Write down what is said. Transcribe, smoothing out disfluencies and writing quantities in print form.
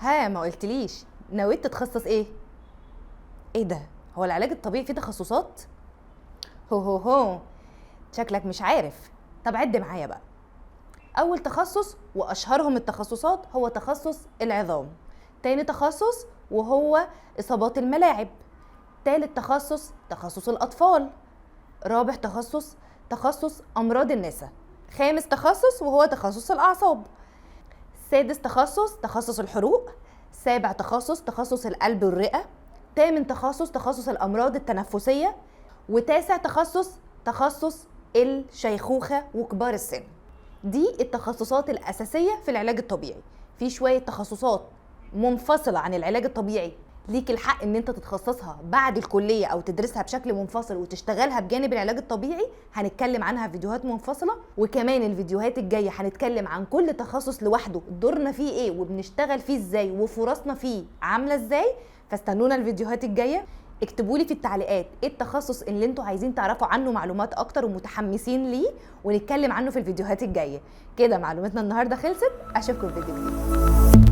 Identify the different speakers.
Speaker 1: ها، ما قلتليش نويت تتخصص ايه؟ ايه ده، هو العلاج الطبيعي فيه تخصصات؟ هو هو هو شكلك مش عارف. طب عد معايا بقى. اول تخصص واشهرهم التخصصات هو تخصص العظام. تاني تخصص وهو اصابات الملاعب. تالت تخصص تخصص الاطفال. رابع تخصص تخصص امراض النساء. خامس تخصص وهو تخصص الاعصاب. سادس تخصص تخصص الحروق. سابع تخصص تخصص القلب والرئة. تامن تخصص تخصص الأمراض التنفسية. وتاسع تخصص تخصص الشيخوخة وكبار السن. دي التخصصات الأساسية في العلاج الطبيعي. في شوية تخصصات منفصلة عن العلاج الطبيعي ليك الحق ان انت تتخصصها بعد الكلية او تدرسها بشكل منفصل وتشتغلها بجانب العلاج الطبيعي، هنتكلم عنها في فيديوهات منفصلة. وكمان الفيديوهات الجاية هنتكلم عن كل تخصص لوحده، دورنا فيه ايه وبنشتغل فيه ازاي وفرصنا فيه عاملة ازاي. فاستنونا الفيديوهات الجاية. اكتبوا لي في التعليقات ايه التخصص اللي انتوا عايزين تعرفوا عنه معلومات اكتر ومتحمسين ليه، ونتكلم عنه في الفيديوهات الجاية. كده معلوماتنا النهاردة خلصت، اشوفكم في فيديو جديد.